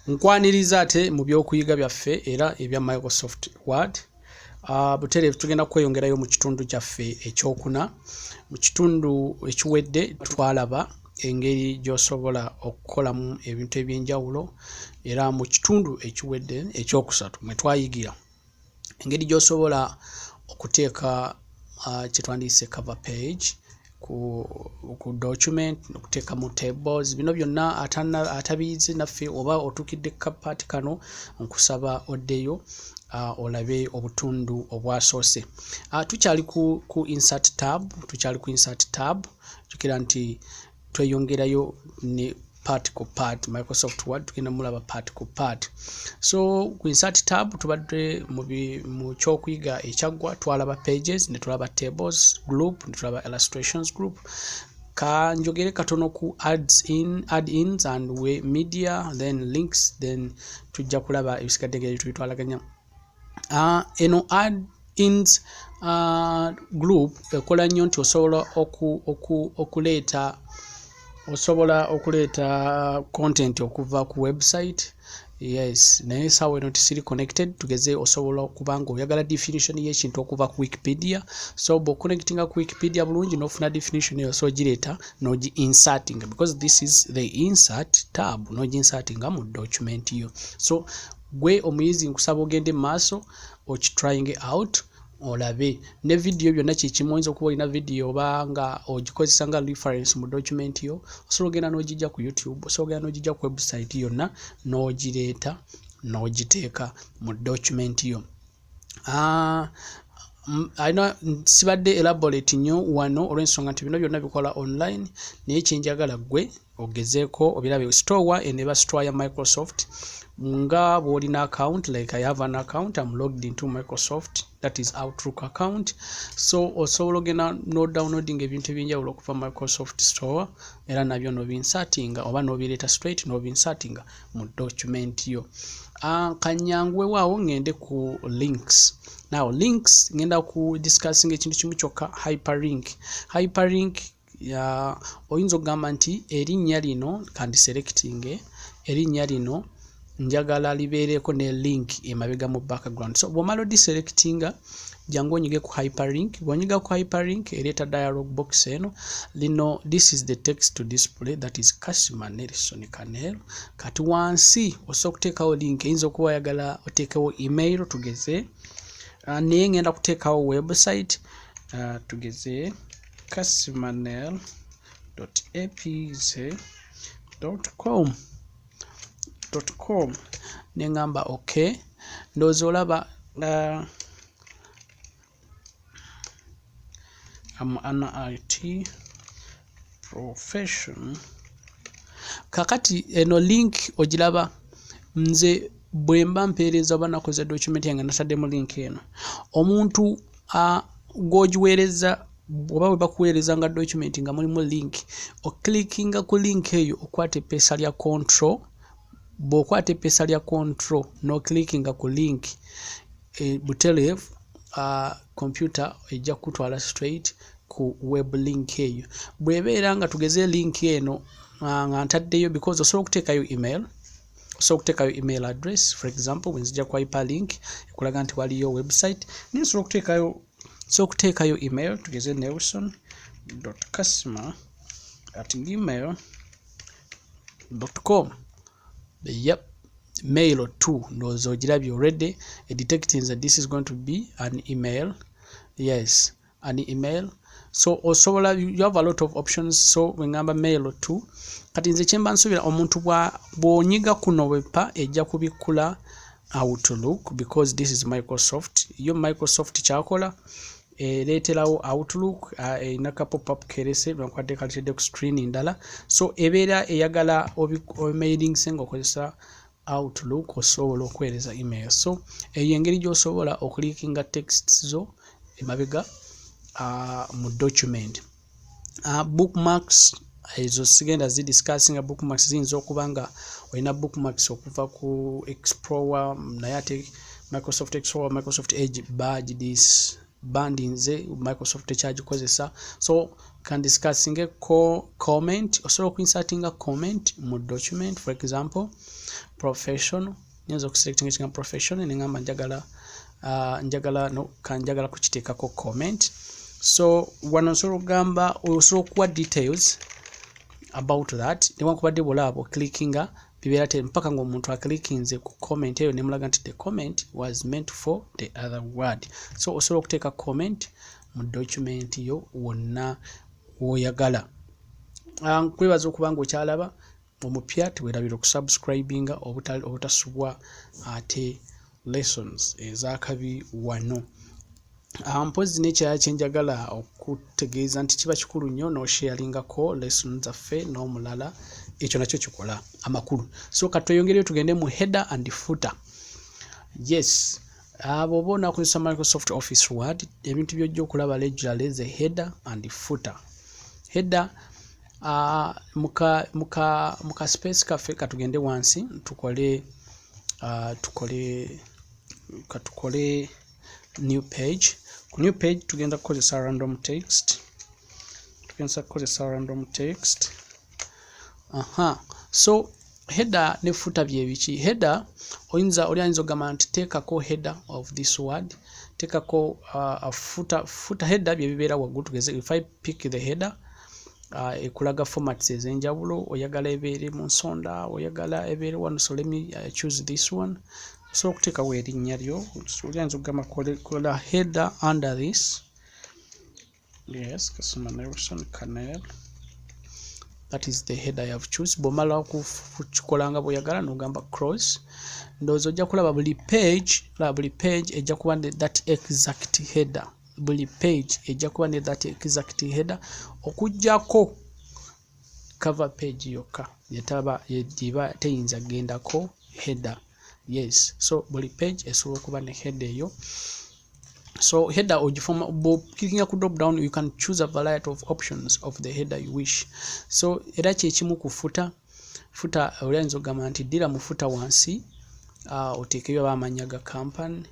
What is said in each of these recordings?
Nkwaniriza ate mu by'okuyiga byaffe era ebya Microsoft Word. Butereevu tugenda kweyongerayo mu kitundu kyaffe ekyokuna. Mu kitundu ekiwedde twalaba engeri gy'osobola okukolamu ebintu eby'enjawulo, era mu kitundu ekiwedde ekyokusatu mwe twayigira engeri gy'osobola okuteeka kye twandiyise cover page ku document, okuteekamu tables. Bino byonna atabiyize naffe oba otuukidde ka part kano, nkusaba oddeyo olabe obutundu obwasoose. Tukyali ku insert tab, tukyali ku insert tab. Jjukira nti tweyongerayo ne part ku part. Microsoft Word tugenda mulaba part ku part. So ku insert tab tubadde mu kyokuyiga ekyaggwa twalaba pages, ne tulaba tables group, ne tulaba illustrations group. Kanjogere katono ku adds in, add-ins and way media, then links, then tujja kulaba ebisigadde ngeri tubitwalaganya. Eno add-ins group ekola nnyo nti osobola okuleeta osobola okuleeta content okuva ku website. Yes, naye esaawa eno tisiri connected. Tugeze osobola okuba nga oyagala definition y'ekintu okuva ku Wikipedia. So bw'oconnectinga ku Wikipedia bulungi n'ofuna definition eyo, so ogireeta n'ogi insertinga, because this is the insert tab, n'ogi insertinga mu document yo. So gwe omuyizi, nkusaba ogende mu maaso okitrying out, olabe ne vidiyo byonna kyekimu. Oyinza okuba olina vidiyo oba nga ogikozesa nga reference mu document yo, osobola ogenda n'ogijja ku YouTube, osobola ogenda n'ogijja ku website yonna, n'ogireeta n'ogiteeka mu document yo. Alina sibadde elaborate nnyo wano olw'ensonga nti bino byonna bikola online, naye kyenjagala ggwe ogezeeko obirabe. Store eno eba store ya Microsoft nga bw'olina account. Like I have an account, I'm logged into Microsoft, that is Outlook account. So osobola ogenda no downloading ebintu ebyenjawulo okuva Microsoft Store, era nabyo nobinsertinga oba nobireeta straight nobinsertinga mu document yo. Kanyanguwewaawo ngende ku links. Now links, ngenda ku discussing ekintu kimu kyokka, hyperlink. Hyperlink ya oyinza okugamba nti erinnya lino kandi selecting erinnya lino, njagala libeereko ne link emabega mu background. So bw'omala odiselectinga, jangu onyige ku hyperlink. Bw'onyiga ku hyperlink, ereeta dialog box eno. Lino, this is the text to display, that is Kasima Nelson Canel. Kati wansi osobola okuteekawo link. Eyinza okuba oyagala oteekewo email, tugeze, naye ngenda kuteekawo website, tugeze kasimanel apz com com, neŋŋamba okay. Ndowooza olaba, I'm an IT profession. Kakati eno link ogiraba. Nze bwe mba mpeereza oba nakoze document yange, nataddemu link eno, omuntu gw'ogiweereza oba bwe bakuweereza nga document nga mulimu link, oclickinga ku link eyo, okwata eppeesa lya control. Bw'okwata eppeesa lya control n'oclickinga ku link, butereevu computer ejja kukutwala straight ku web link eyo. Bw'ebeera nga tugeze link eno nga ntaddeyo, because osobola okuteekayo email, osobola okuteekayo email address. For example, bwe nzija ku hyperlink ekulaga nti waliyo website, naye nsobola okuteekayo email, tugeze nelson.kasima@gmail.com. Yep, mail to, ndowooza ogirabye already, detecting that this is going to be an email. Yes, an email. So osobola, you have a lot of options. So bwe mail to, kati nze kyemba nsuubira omuntu bw'onyiga kuno bwepa ejja kubikkula Outlook, because this is Microsoft. Yo Microsoft kyakola ereeterawo Outlook, erina ka pop-up kerese lwankubadde kaleetedde ku screen ndala. So ebeera eyagala omailingse ng'okozesa Outlook, osobola okuweereza email. So eyo engeri gy'osobola okulinkinga texts zo emabega mu document. Bookmarks ezo sigenda zidiscussinga. Bookmarks ziyinza okuba nga olina bookmarks okuva ku Explorer, naye ate Microsoft Explorer, Microsoft Edge bagidis Bandinze Microsoft tekyagikozesa. So can discussing ko comment. Osobola okuinsertinga comment mu document. For example, professional, nyinza okuselectinga ekigambo professional nengamba njagala njagala no, kanjagala kukiteekako comment. So wano nsobola okugamba, osobola okuwa details about that. Newankubadde bwolaba oclickinga bibeera te mpaka ng'omuntu aclickinze ku comment eyo nemulaga nti the comment was meant for the other word. So osobola okuteeka comment mu document yo wonna woyagala. Nkwebaza okuba nga okyalaba. Omupya, tewerabira okusubscribinga obutasubwa ate lessons ezakabi wano. Mpozi n'ekirala kyenjagala okutegeeza nti kiba kikulu nnyo n'osharingako lesson zaffe n'omulala. Ekyo nakyo kikola amakulu. So katweyongereyo tugende mu header and footer. Yes, bw'oba onaakozesa Microsoft Office Word, ebintu by'ojja okulaba regularly ze header and footer. Header, muka space kaffe, katugende wansi tukole katukole new page. Ku new page tugenda kukozesa random text, tugenda kukozesa random text. Aha, so header ne footer bye biki? Header oyinza, oli ayinza okugamba nti teekako header of this word, teekako footer. Footer, header bye bibeera waggulu. Tugeze, if I pick the header, ekulaga formats ez'enjawulo. Oyagala ebeere mu nsonda, oyagala ebeere wano. So let me choose this one. Osobola okuteekawo erinnya lyo. Oli ayinza okugamba kola header under this. Yes, Kasuma Nelson Canel, that is the header I have choose. Bw'omala okukikola nga bw'oyagala n'ogamba close, ndowooza ojja kulaba buli page, laba buli page ejja kuba ne that exact header. Buli page ejja kuba ne that exact header okuggyako cover page yokka yetaba yediba teyinza kugendako header. Yes, so buli page esobola okuba ne header eyo. So header ogifoma bw'oclickinga ku drop down, you can choose a variety of options of the header you wish. So era kyekimu ku footer. Footer, oli ayinza okugamba nti ddira mu footer wansi, oteekeyo aba amannya ga company.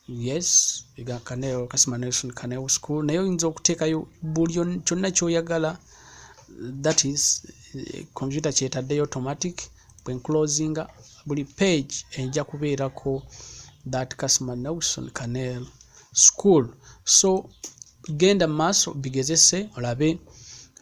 Yes, ga Canel, Kasima Nelson Canel School. Naye oyinza okuteekayo buli kyonna ky'oyagala. That is computer kyetaddeyo automatic. Bwe nclosinga, buli page ejja kubeerako that Kasima Nelson Canel School. So genda mu maaso bigezese olabe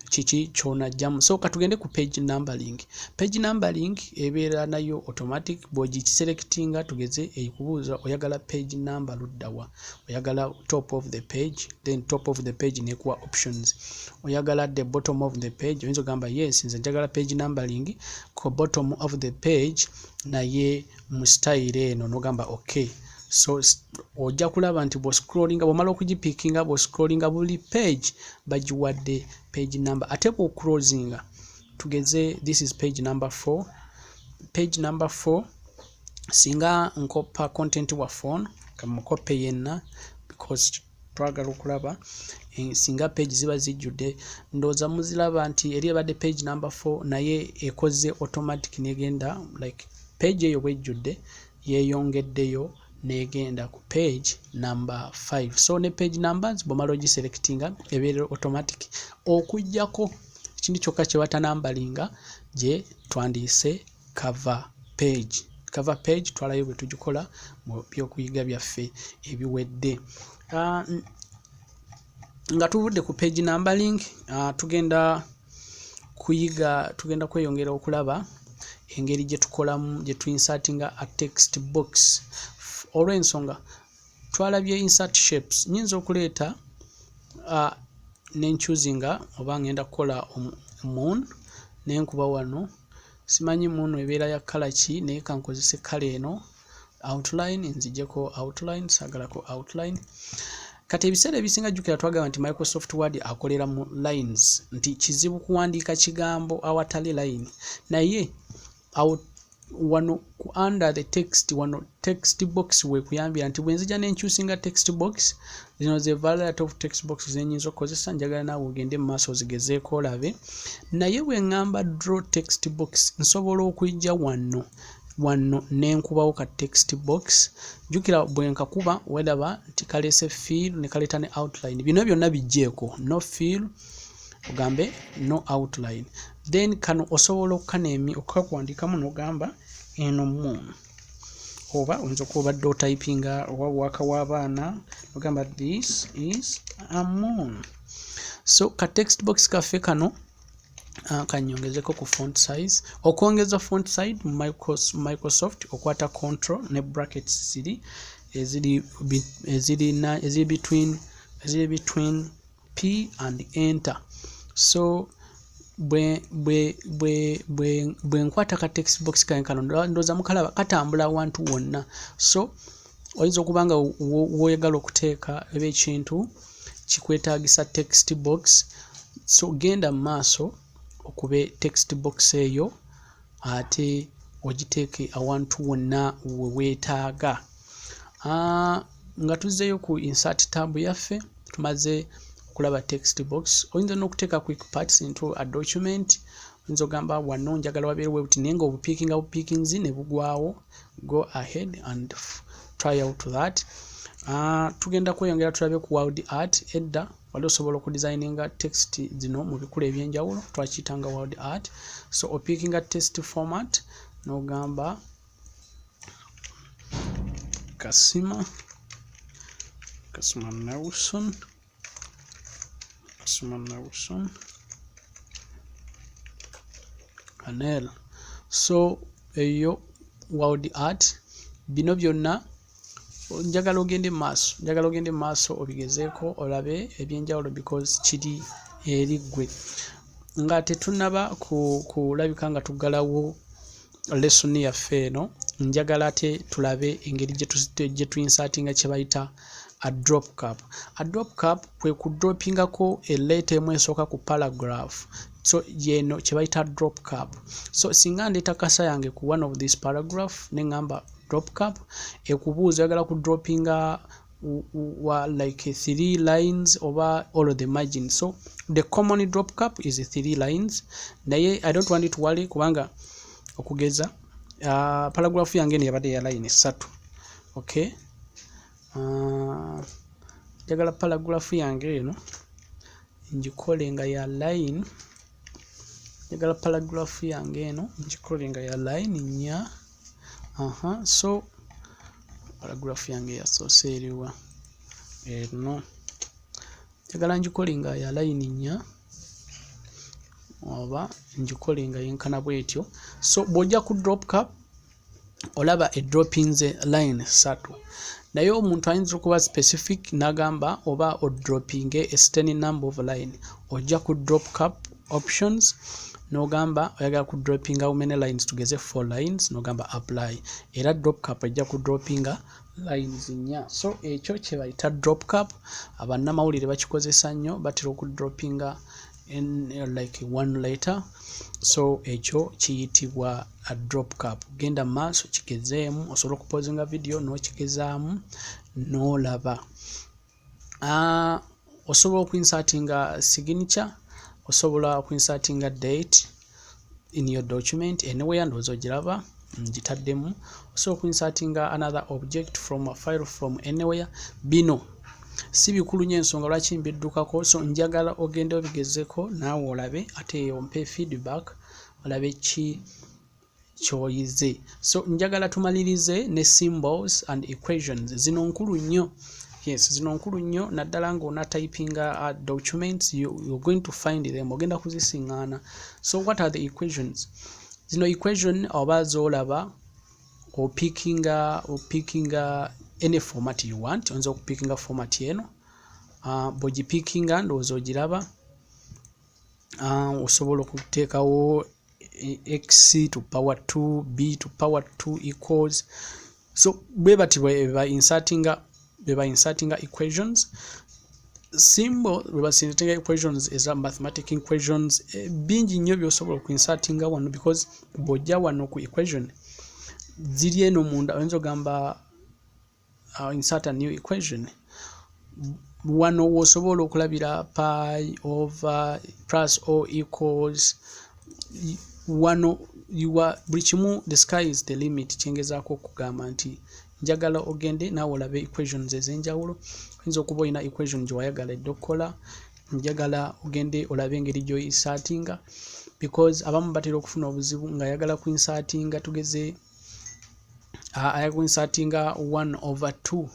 kiki ky'onajjamu. So katugende ku page numbering. Page numbering ebeera nayo automatic. Bw'ogiselectinga, tugeze ekubuuza oyagala page number luddawa. Oyagala top of the page, then top of the page nekuwa options. Oyagala the bottom of the page, oyinza ogamba yes, nze njagala page numbering ku bottom of the page naye mu style eno, n'ogamba okay. So ojja kulaba nti bw'oscrollinga, bw'omala okugipickinga, bw'oscrollinga buli page bagiwadde page number. Ate bw'oclosinga, tugeze this is page number 4, page number 4, singa nkopa content waffe ono, kamukope yenna because twagala okulaba singa page ziba zijjudde. Ndowooza muziraba nti eri ebadde page number 4, naye ekoze automatic negenda like page eyo bwejjudde yeeyongeddeyo negenda ku page number 5. So ne page numbers bw'omala ogiselectinga ebeera automatic, okuggyako ekintu kyokka kye batanambalinga gye twandiise cover page. Cover page twalayo bwe tugikola mu byokuyiga byaffe ebiwedde. Nga tuvudde ku page numbering, tugenda kuyiga, tugenda kweyongera okulaba engeri gye tukolamu, gye tuinsertinga a text box. Olw'ensonga twalabye insert shapes, nyinza okuleeta nenchoosinga oba ngenda kukola moon, nenkuba wano. Simanyi moon ebeera ya color ki, naye kankozese color eno. Outline nzijeko, outline saagalako outline. Kati ebiseera ebisinga jjukira twagamba nti Microsoft Word akolera mu lines, nti kizibu kuwandiika kigambo awatali line. Naye wano ku under the text wano, text box wekuyambira nti bwenzija nenkyusinga text box, zino ze variety of text box zenyinza okukozesa. Njagala naawe ogende mu maaso ozigezeeko olabe. Naye bwe ŋŋamba draw text box, nsobola okujja wano Wano nenkubawo ka text box. Jjukira bwe nkakuba, welaba nti kaleese fill ne kaleeta ne outline. Bino byonna bijjeeko no fill, ogambe no outline. Then kano osobola okukaneemi okukakuwandikamu n'ogamba eno moon, oba oyinza okuba obadde otypinga oba waka w'abaana, ogamba "This is a moon." So ka text box kaffe kano, kanyongezeko ku font size. Okwongeza font size mu Microsoft, okwata Control ne brackets ziri eziri between P and Enter. So bwe nkwata ka text box kange kano, ndowooza mukalaba katambula awantu wonna. So oyinza okuba nga w'oyagala okuteeka eba ekintu kikwetaagisa text box, so genda mu maaso okube text box eyo ate ogiteeke awantu wonna we weetaaga. Nga tuzzeeyo ku Insert tab yaffe, tumaze okulaba text box. Oyinza n'okuteeka quick parts into a document. Oyinza ogamba wano njagala wabeerewo buti, naye nga obupiikinga bupiikinzi ne bugwawo. Go ahead and try out that. Tugenda kweyongera tulabe ku word art. Edda wali osobola okudesigninga text zino mu bikula ebyenjawulo, twakiyitanga word art. So opiikinga text format n'ogamba Kasima, Kasima Nelson, Kasima Nelson Anel. So eyo word art. Bino byonna njagala ogende mu maaso, njagala ogende mu maaso obigezeeko olabe ebyenjawulo, because kiri eri ggwe. Nga tetunnaba kulabika nga tuggalawo lesson yaffe eno, njagala ate tulabe engeri gye tuinsertinga kye bayita a drop cap. A drop cap kwe kudropingako eletter emu esooka ku paragraph. So yeno kye bayita drop cap. So singa ndeeta cursor yange ku one of this paragraph ne ŋŋamba drop cap, ekubuuza oyagala ku droppinga wa like three lines oba all of the margin. So the common drop cap is three lines, naye I don't want it to worry, kubanga okugeza paragraph yange eno yabadde ya line 3. Okay, njagala paragraph yange eno ngikole nga ya line, njagala paragraph yange eno ngikole nga ya line 4. Aha, so paragraph yange yasoose eriwa? Eno. Njagala ngikole nga ya line 4 oba ngikole nga yenkana bwetyo. So bw'ojja ku drop cap, olaba edropinze line 3, naye omuntu ayinza okuba specific n'agamba oba odropinge a certain number of line. Ojja ku drop cap options n'ogamba oyagala ku droppinga how many lines, tugeze four lines, n'ogamba apply. Era drop cap ejja ku droppinga lines 4. So ekyo kye bayita drop cap. Abannamawulire bakikozesa nnyo, batera okudropinga in like one letter. So ekyo kiyitibwa a drop cap. Genda mu maaso kigezeemu, osobola okupausinga video n'okigezaamu n'olaba. Osobola okuinsertinga signature, osobola okuinsertinga date in your document anywhere. Ndowooza ogiraba ngitaddemu. Osobola okuinsertinga another object from a file from anywhere. Bino si bikulu nnyo, ensonga lwaki mbiddukako. So njagala ogende obigezeko naawe olabe, ate ompe feedback, olabe ki ky'oyize. So njagala tumalirize ne symbols and equations. Zino nkulu nnyo. Yes, zino nkulu nnyo, naddala ng'onatypinga documents. You're going to find them, ogenda kuzisiŋŋaana. So what are the equations? Zino equation oba z'olaba, opikinga any format you want. Oyinza okupikinga format eno. Bw'ogipikinga, ndowooza ogiraba, osobola okuteekawo x to power 2, b to power 2 equals. So bwe bati bwe ba insertinga equations symbol, bwe bainsertinga equations eza mathematic equations. Bingi nnyo by'osobola okuinsertinga wano, because bw'ojja wano ku equation ziri eno munda, oyinza ogamba insert a new equation. Wano w'osobola okulabira pi over plus or equals. Wano You are, buli kimu, the sky is the limit. Kyengezaako okugamba nti njagala ogende naawe olabe equations ez'enjawulo. Oyinza okuba olina equation gye wayagala edda okukola, njagala ogende olabe engeri gy'oinsertinga, because abamu batera okufuna obuzibu ng'ayagala ku insertinga, tugeze ayagala ku insertinga 1 over 2,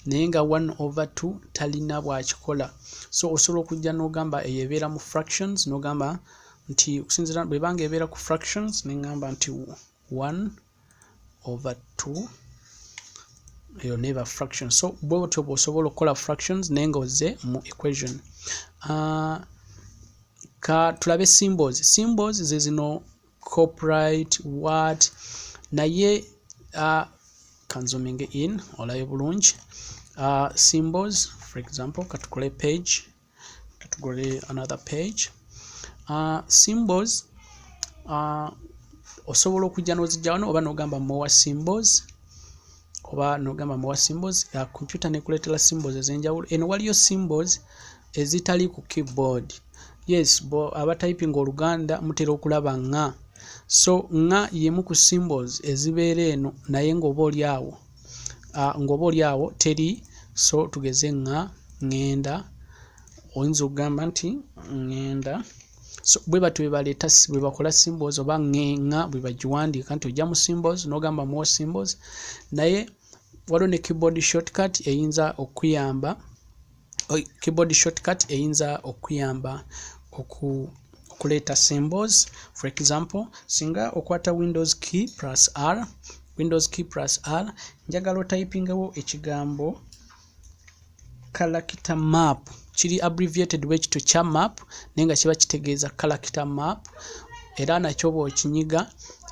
naye nga 1 over 2 talina bw'akikola. So osobola okujja n'ogamba eyo ebeera mu fractions, n'ogamba nti okusinziira bwebanga ebeera ku fractions, neŋŋamba nti 1 over 2 eyo neeba fraction. So bwotyo bw'osobola okukola fractions naye ng'ozze mu equation. Ka tulabe symbols. Symbols ze zino, copyright, what, naye kanzoominge in olabe bulungi. Symbols, for example, katukole page, katukole another page. Symbols osobola okujja n'ozijja wano oba n'ogamba more symbols, oba n'ogamba more symbols, computer nekuleetera symbols ez'enjawulo. Eno waliyo symbols ezitali ku keyboard. Yes, bo abatypinga Oluganda mutera okulaba nga, so nga y'emu ku symbols ezibeera eno, naye ng'oba oli awo ng'oba oli awo teri. So tugeze nga ŋŋenda, oyinza okugamba nti ŋŋenda. So bwe batyo bwe baleeta, bwe bakola symbols, oba ŋŋa bwe bagiwandiika nti ojja mu symbols n'ogamba more symbols. Naye waliwo ne keyboard shortcut eyinza okuyamba, keyboard shortcut eyinza okuyamba okuleeta symbols. For example, singa okwata Windows key plus R, Windows key plus R, njagala otypingewo ekigambo character map. Kiri abbreviated bwe kityo, kya map, naye nga kiba kitegeeza character map. Era nakyo bw'okinyiga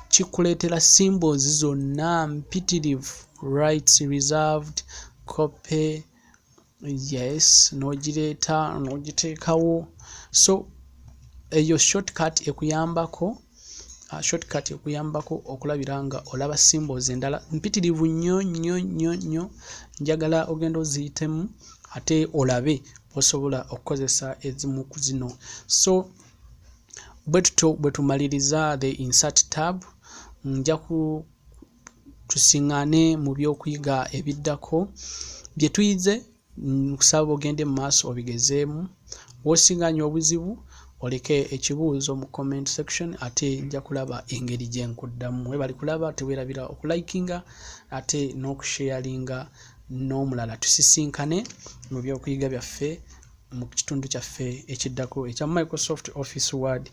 kikuleetera symbols zonna mpitirivu, rights reserved, copy, yes, n'ogireeta n'ogiteekawo. So eyo shortcut ekuyambako, shortcut ekuyambako okulabira nga olaba symbols endala mpitirivu nnyo nnyo nnyo nnyo. Njagala ogenda oziyitemu ate olabe bw'osobola okukozesa ezimu ku zino. So bwe tutyo bwe tumaliriza the insert tab. Nja ku tusiŋŋaane mu byokuyiga ebiddako. Bye tuyize, nkusaba ogende mu maaso obigezeemu. W'osiŋŋaanye obuzibu, oleke ekibuuzo mu comment section, ate nja kulaba engeri gye nkuddamu. Webale kulaba, teweerabira okulikinga ate n'okusharinga n'omulala. Tusisinkane mu byokuyiga byaffe mu kitundu kyaffe ekiddako ekya Microsoft Office Word.